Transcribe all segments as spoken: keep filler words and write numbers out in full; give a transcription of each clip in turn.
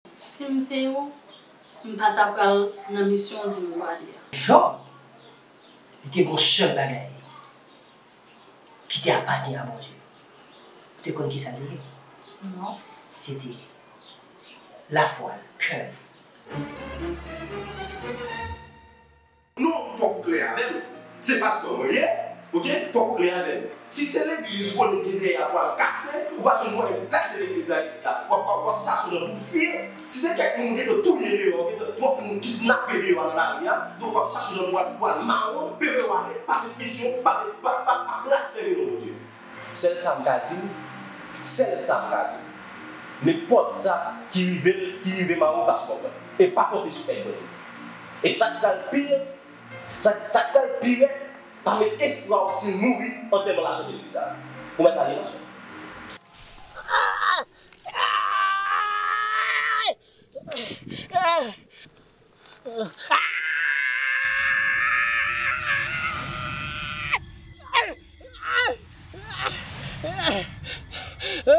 Si m te ou, m pa ta pral nan misyon w di m prale a. Jòb, li te gen yon sèl bagay ki te apatyen a Bondye. Ou te konn kisa l te ye? Non. Se te lafwa l, kè l. Non, fòk ou klè avè m. Se pastè mwen ye, oke? Fòk ou klè avè m. Si se legliz ou konnen gen dèyè a pral kase, ou pa jwenn mwayen pou kase legliz la isit la. W ap, w ap, w ap chache jan pou fil. Si se kèk moun ou gentan touye deyò, ou gentan twòp moun kidnape deyò a nan lari a, donk w ap chache jan pou al, pou al mawon, pepe w ale, pa transmisyon, pa, pa, pa, pa blasfeme non Bondye. Sèl sa m ka di w, sèl sa m ka di w. Nenpòt sa ki rive l, ki rive Mawon pa sou kòb mwen. E pa konte sou èd mwen tou. E sa k pral pi, sa, sa k pral pi rèd, pa met espwa w si l mouri, antèman l a chante legliz la. Ou mèt ale, ma sè. Èske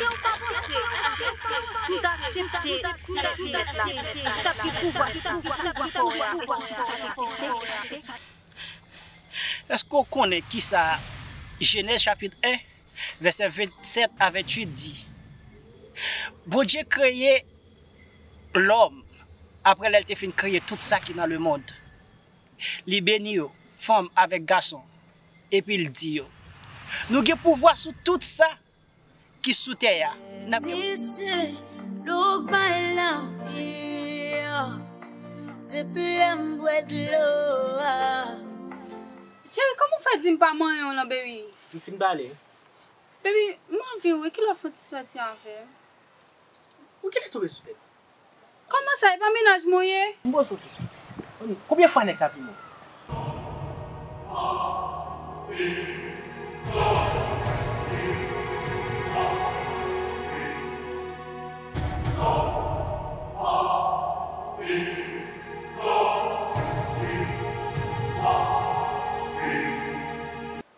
w pa panse si w ta aksepte sèt mèt la, si w t ap gen pouvwa sou tout sa ki fè w wè a, èske w pa panse sa egziste? Èske w konnen kisa Jenèz chapit en, vèsè vennsèt a venntuit di? Bondye kreye lòm apre lè l te fin kreye tout sa ki nan lemonn. Li beni yo, fanm avèk gason, epi l di yo, nou gen pouvwa sou tout sa ki sou tè a. N ap gen. Si se dlo k bay lavi, depi lè m bwè dlo a. Cheri, kòman w fè di m pa manyen w lan, baby? M fin pale. Baby, m anvi w wi, kilè w fè w ti sòti avè m? Ou genlè tonbe sou tèt. Kòman sa, e pa mennaj mwen w ye? M poze w kesyon. Konbyen fwa nèg sa pi mwen?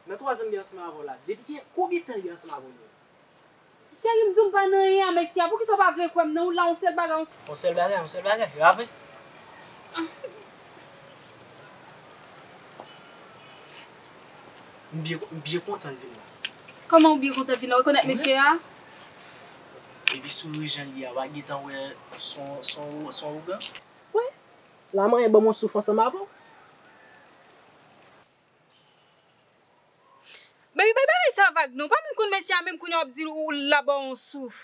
Nan twa zan m gen ansanm avè w la, depi ki, konbyen tan li gen ansanm avè w li menm? Cheri, m di w m pa nan anyen a mesye a, poukisa w pa vle kwè m nan? Ou la yon sèl bagay, yon sèl bagay, yon sèl bagay, e pa vre? M byen, m byen kontan l vin la. Kòman w byen kontan l vin la? Ou rekonèt mesye a? Epi souri jan l ye a, w a gentan wè son, son, son ougan? Wi. La manyen ban m yon souf ansanm avè w. Baby, bay bagay sa vag non. Pa menm konn mesye a, menm kounye a w ap di l ou l ap ba w yon souf.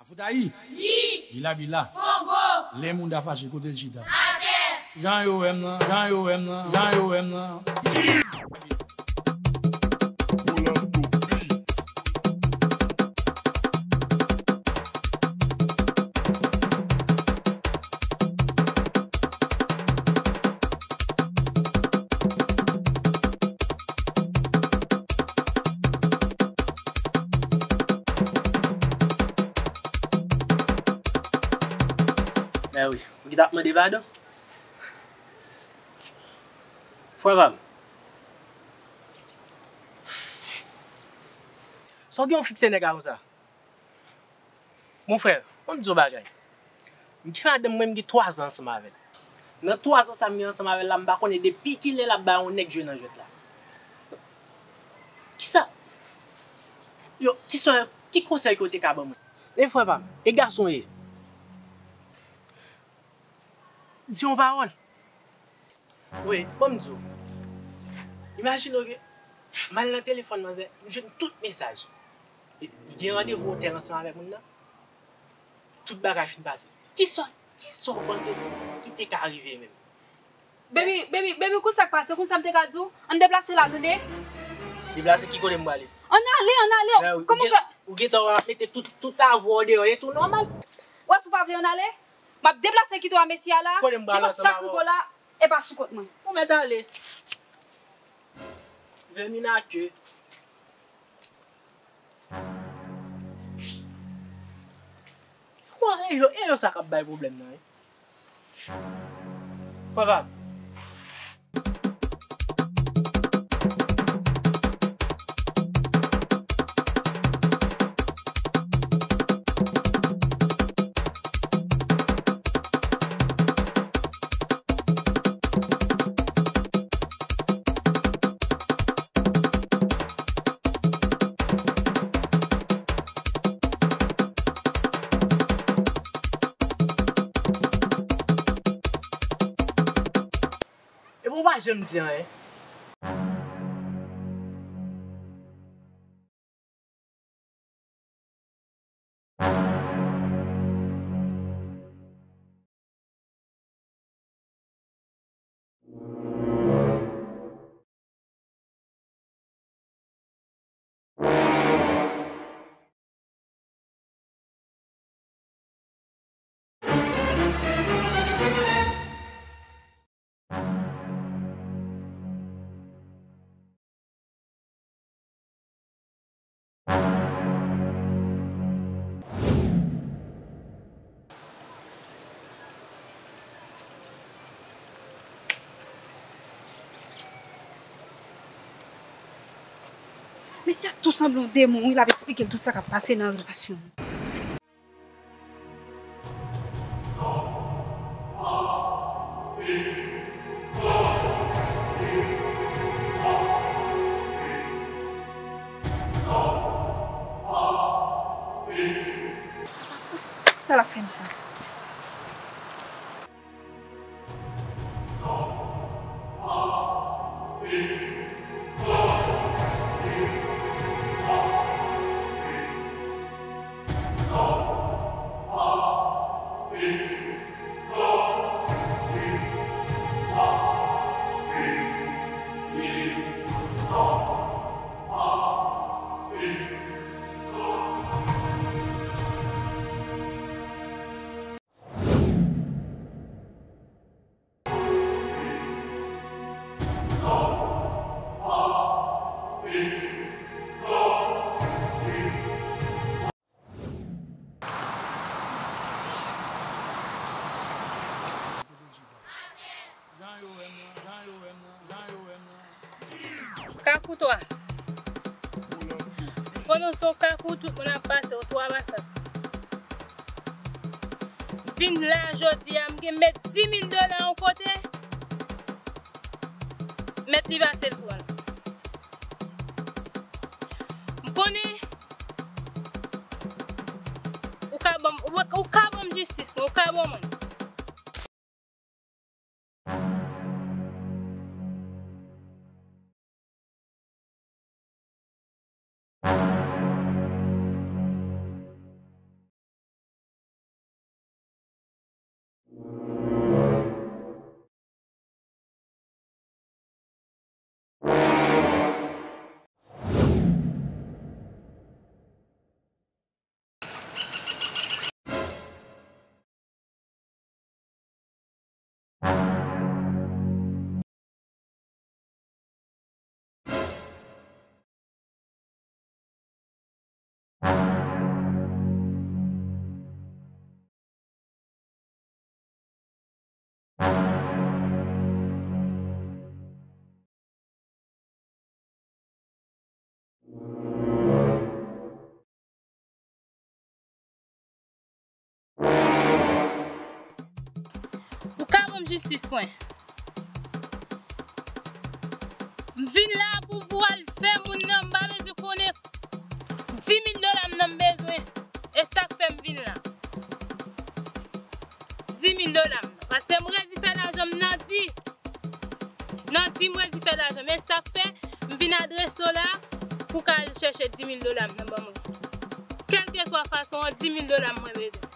Afoutayi! Wi! Bila bila! Kongo! Lè moun ta fache, kote l chita? Atè! Jan yo wè m nan, jan yo wè m nan, jan yo wè m nan. Mèwi, ou ki t ap mande padon? Frè pa m. Sa w gen w fikse nèg la konsa? Mon frè, ban m di w yon bagay. M gen madanm mwen, m gen twa zan ansanm avè l. Nan twa zan sa m gen ansanm avè l la, m pa konnen depi kilè l ap bay yon nèg jwe nan jwèt la. Kisa? Yo, kisa, ki konsèy ke w te ka ban mwen? E frè pa m, e gason w ye. Di yon pawòl. Wi, ban m di w. Imajine w ke m al nan telefòn manzè, m jwenn tout mesaj. Epi, li gen randevou otèl ansanm avèk moun nan. Tout bagay fin pase. Kisa, kisa w panse ki te ka rive menm? Baby, baby, baby, ou konn sa k pase, ou konn sa m te ka di w? Ann deplase la, tande? Deplase ki kote m prale? Ann ale, ann ale. Kòman w fè? Ou gentan w ap mete tout, tout avè w deyò, e tou nòmal. Ou wè si w pa vle ann ale? M ap deplase kite w a mesye a la. Kote m pral ansanm avè w? Nenpòt sa k rive w la, e pa sou kont mwen. Ou mèt ale. Vèmin a ke. Bon, e yo, e yo sa k ap bay pwoblèm nan, wi. Fò pa. Epi w pa janm di anyen. Mesye a tou sanble yon demon, wi, l ap eksplike l tout sa k ap pase nan relasyon nou. Sa pa posib. Poukisa l ap fè m sa? Kafou twa. Pandan se yon kafou, tout moun ap pase, yon twa pasaj. Vin la jodi a, m gen met dis mil dola yon kote, met li pase l pran l. M konnen ou ka ban m, ou, ou ka ban m jistis mwen, ou ka ban mwen. Ou ka ban m jistis mwen. M vin la pou, pou al fè moun nan, m pa bezwen konnen. Dis mil dola m nan m bezwen. E sa k fè m vin la. Dis mil dola m nan. Paske m redi fè lajan m nan di. Nan di m redi fè lajan. Men sa k fè m vin adrese w la pou w ka al chèche dis mil dola m nan ban mwen. Kèlkeswa fason an, dis mil dola m mwen bezwen.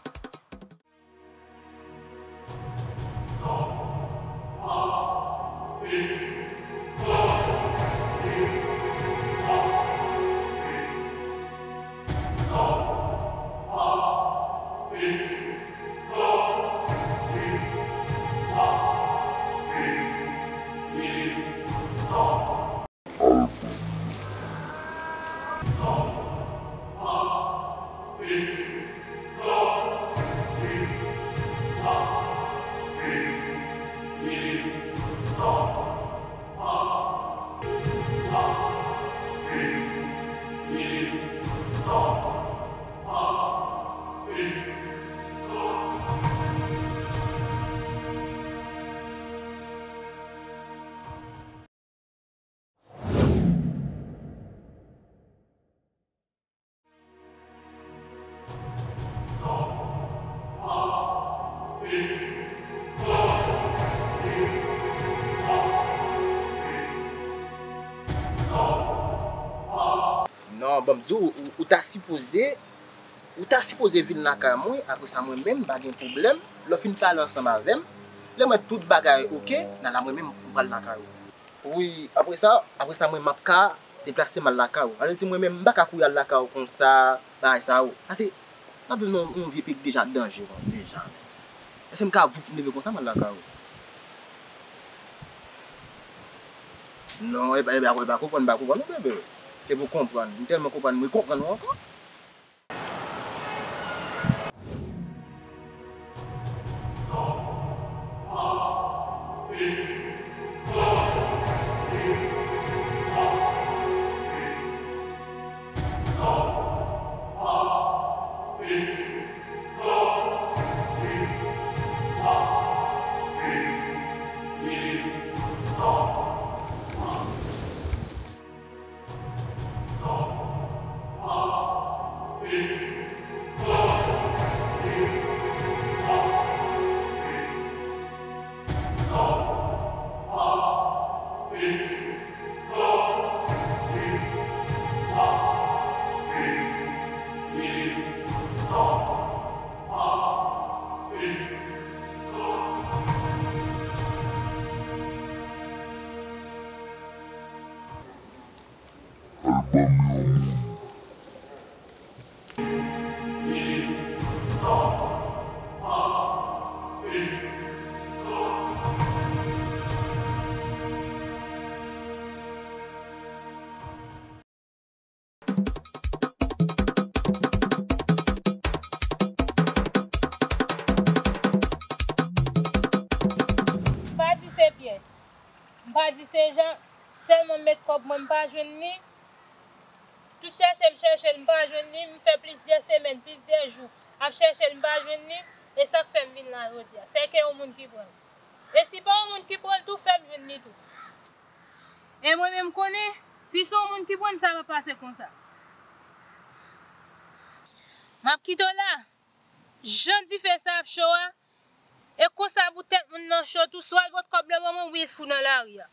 Non, ban m di w, ou, ou ta sipoze, ou ta sipoze vin lakay mwen, apre sa mwen menm, m pa gen pwoblèm. Lè w fin pale ansanm avè m, lè m wè tout bagay oke, nan la mwen menm, m pral lakay ou. Wi, apre sa, apre sa mwen m ap ka deplase m al lakay ou. Sa vle di mwen menm, m pa ka kouri al lakay ou konsa, bagay sa yo. Paske, m ap viv nan yon vye peyi ki deja danje, bon, deja. Èske m ka voup m leve konsa, m al lakay ou? Non, e pa, e pa, e pa konprann, m pa konprann ou, bebe. Se pou konprann. M tèlman konprann, mwen konprann ou ankò. Al ban m yon moun. M pa di se Pyè. M pa di se Jan, sèlman m met kòb mwen, m pa jwenn li. Tout chèche m chèche l, m pa jwenn li, m fè plizyè semèn, plizyè jou ap chèche l, m pa jwenn li, e sa k fè m vin la jodi a. Sèke yon moun ki pran l. E si pa yon moun ki pran l tou, fè m jwenn li tou. E mwen menm konnen, si se yon moun ki pran l, sa pa pase konsa. M ap kite w la. Jan dife sa ap cho a, e konsa pou tèt moun nan cho tou, swa l pot kòb lan ban mwen, wi l fou nan lari a.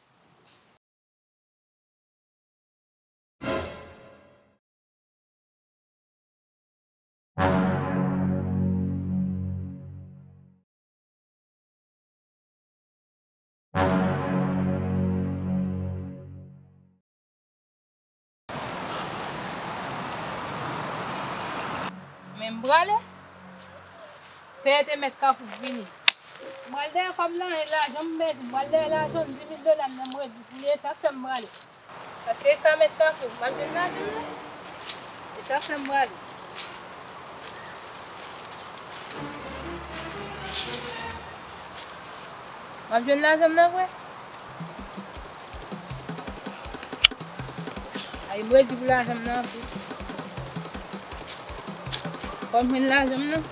Men m prale. Pè te mèt Kafou vini. M pral dèyè kòb lan, e lajan m pèdi. M pral dèyè lajan m, di mil dola m nan m redi pou li, e sa k fè m prale. Paske e ka mèt Kafou, m ap jwenn lajan m nan. E sa k fè m prale. M ap jwenn lajan m nan vre. Ay, m redi pou lajan m nan anpil. Fò m jwenn lajan m nan.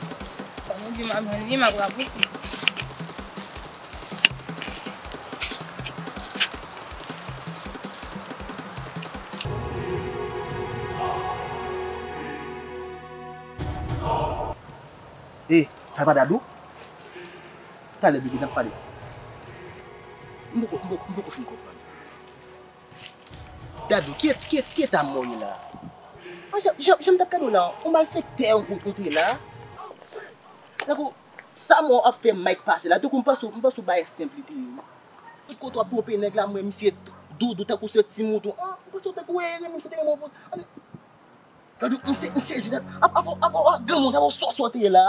Fò m di m ap jwenn li, m ap rapousib. E, sa pa Dadou? Talè, bebe, n ap pale. M poko, m poko, m poko fin konprann. Dadou, ki, ki, ki eta mò ye la? An, jan, jan, jan m t ap gade w la, yon malfektè ou, ou te la. Tankou, sa mò ap fè Mike pase la, tankou m panse, m panse w bagay senp li te ye, wi. Tout kote w ap twonpe nèg la, m wè misye doudou, tankou se timoun tou. An, m panse w tankou, e, e, misye te renmen w pou, an, Dadou, m se, m sezi, Dadou. Apa, apa, apa, apa, granmoun, apa, sòsòtè la.